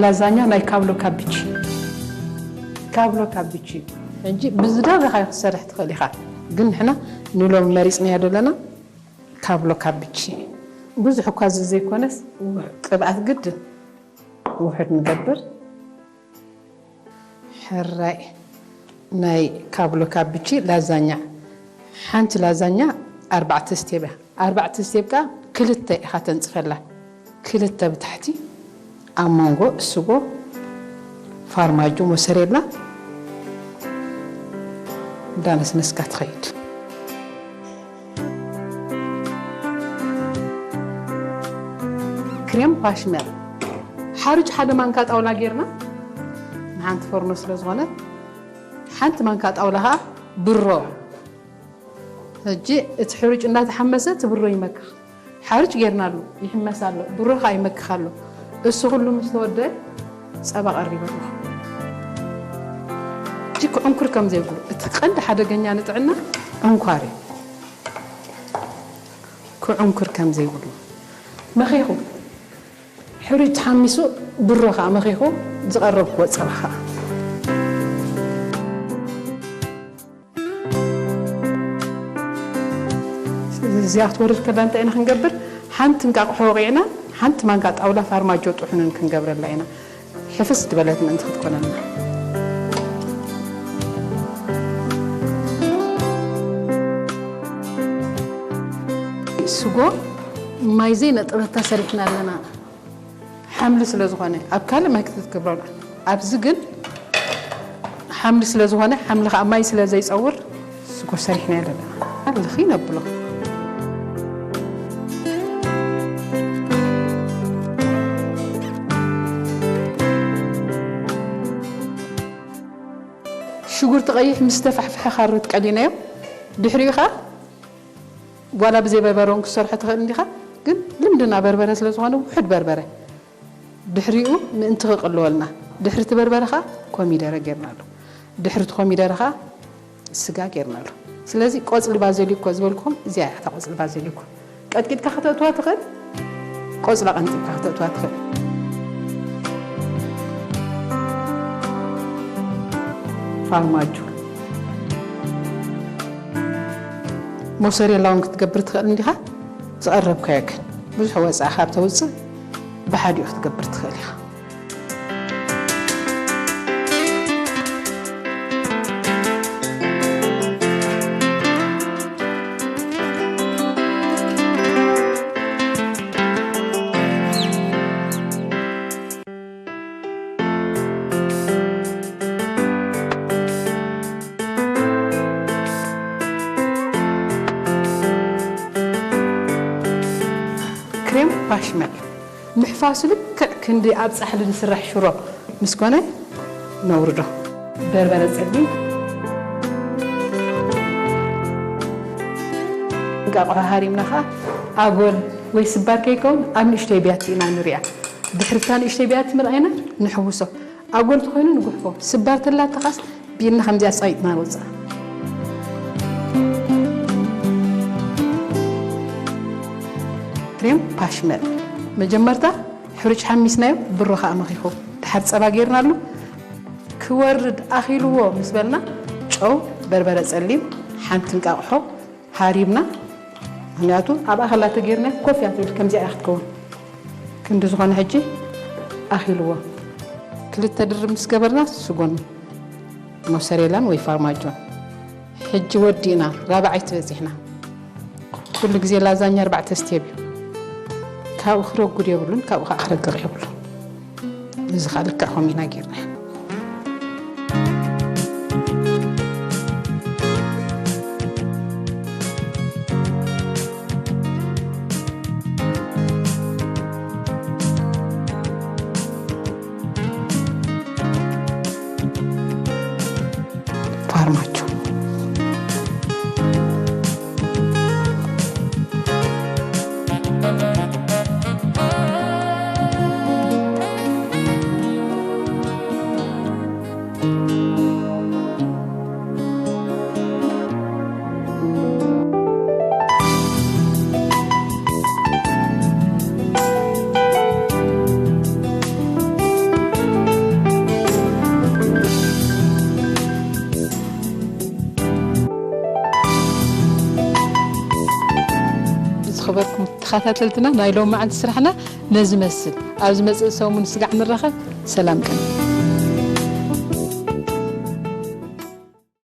ላዛኛ ናይ ካብሎ ካቢች፣ ካብሎ ካቢች እዩ። ሕጂ ብዝደለኻዮ ክትሰርሕ ትኽእል ኢኻ፣ ግን ንሕና ንሎም መሪፅናዮ ዘለና ካብሎ ካቢች። ብዙሕ እኳ እዚ ዘይኮነስ፣ ቅብኣት ግድን ውሕድ ንገብር። ሕራይ ናይ ካብሎ ካቢቺ ላዛኛ። ሓንቲ ላዛኛ ኣርባዕተ ስቴብ እያ። ኣርባዕተ ስቴብ ከኣ ክልተ ኢኻ ተንጽፈላ። ክልተ ብታሕቲ፣ ኣብ መንጎ እስጎ፣ ፋርማጆ፣ ሞሰሬላ እንዳነስነስካ ትኸይድ። ክሬም ፓሽመል ሓርጭ ሓደ ማንካ ጣውላ ጌርና፣ ንሓንቲ ፎርኖ ስለ ዝኾነ ሓንቲ ማንካ ጣውላ ኸኣ ብሮ። ሕጂ እቲ ሕሩጭ እንዳተሓመሰ እቲ ብሮ ይመክኽ። ሓርጭ ጌርናሉ ይሕመስ ኣሎ፣ ብሮ ኸኣ ይመክኽ ኣሎ። እሱ ኩሉ ምስ ተወደአ ጸባ ቀሪበ ኣለኹ። ሕጂ ክዕንኩር ከም ዘይብሉ፣ እቲ ቀንዲ ሓደገኛ ንጥዕና ዕንኳር እዩ። ክዕንኩር ከም ዘይብሉ መኺኹ፣ ሕሩጭ ተሓሚሱ፣ ብሮ ኸኣ መኺኹ፣ ዝቐረብክዎ ጸባ ኸኣ። እዚኣ ክትወርድ ከላ እንታይ ኢና ክንገብር? ሓንቲ እንቃቕሖ ወቒዕና፣ ሓንቲ ማንካ ጣውላ ፋርማጆ ጥሑንን ክንገብረላ ኢና። ሕፍስ ዝበለት ምእንቲ ክትኮነልና። ስጎ ማይ ዘይነጠበታ ሰሪሕና ኣለና። ሓምሊ ስለ ዝኾነ ኣብ ካልእ ማይ ክትገብሮ፣ ኣብዚ ግን ሓምሊ ስለ ዝኾነ፣ ሓምሊ ኸኣ ማይ ስለ ዘይጸውር፣ ስጎ ሰሪሕና ኣለና። ኣልኺ ነብሎ። ሽጉርቲ ቀይሕ ምስ ተፋሕፈሐ ካሮት ቀሊናዮ። ድሕሪኡ ኸኣ ዋላ ብዘይ በርበረ እውን ክትሰርሖ ትኽእል እንዲኻ፣ ግን ልምድና በርበረ ስለ ዝኾነ ውሑድ በርበረ። ድሕሪኡ ምእንቲ ክቕልወልና፣ ድሕሪ እቲ በርበረ ኸኣ ኮሚደረ ጌርናሉ። ድሕሪ እቲ ኮሚደረ ኸኣ ስጋ ጌርናሉ። ስለዚ ቆጽሊ ባዘሊኮ ዝበልኩኹም እዚኣ እያ፣ እታ ቆጽሊ ባዘሊኮ። ቀጥቂጥካ ከተእትዋ ትኽእል፣ ቆጽላ ቀንጢብካ ከተእትዋ ትኽእል። ፋርማጆ፣ ሞሰሬላ እውን ክትገብር ትኽእል እንዲኻ፣ ዝቐረብካዮ ግን ብዙሕ ወጻኢ ካብ ተውጽእ ብሓዲኡ ክትገብር ትኽእል ኢኻ። ክሬም ፓሽመል ምሕፋሱ ልክዕ ክንዲ ኣብ ጻሕሊ ዝስራሕ ሽሮ ምስ ኮነ ነውርዶ። በርበረ ጸሊም፣ እንቃቑሖ ሃሪምና ኸኣ ኣጎል ወይ ስባር ከይከውን ኣብ ንእሽተይ ቢያቲ ኢና ንሪኣ። ድሕሪ እታ ንእሽተይ ቢያቲ ምርኣይና ንሕውሶ። ኣጎል ተኾይኑ ንጉሕፎ። ስባር ተላተኻስ ቢልና ከምዚኣ ጸይጥና ንውጽኣ። ክሬም ፓሽመል መጀመርታ ሕሩጭ ሓሚስናዮ፣ ብሮ ኸኣ መኺኹ፣ ድሓር ጸባ ጌርናሉ። ክወርድ ኣኺልዎ ምስ በልና፣ ጨው፣ በርበረ ጸሊም፣ ሓንቲ እንቃቕሖ ሃሪምና። ምኽንያቱ ኣብኣ ከላ ተጌርና ኮፍ እያ ትብል፣ ከምዚኣ እያ ክትከውን። ክንዲ ዝኾነ ሕጂ ኣኺልዎ። ክልተ ድርብ ምስ ገበርና፣ ስጎን ሞሰሬላን ወይ ፋርማጆን። ሕጂ ወዲእና፣ ራብዓይቲ በጺሕና። ኩሉ ግዜ ላዛኛ ኣርባዕተ ስቴፕ እዩ። ካብኡ ክረጉድ የብሉን፣ ካብኡ ከዓ ክረግቕ የብሉን። እዚ ከዓ ልክዕ ከምኡ ኢና ጌርና። ፋርማጆ። ነበርኩም ተኸታተልትና፣ ናይ ሎም መዓልቲ ስራሕና ነዚ መስል። ኣብ ዝመጽእ ሰሙን ስጋዕ ንራኸብ። ሰላም ቀን።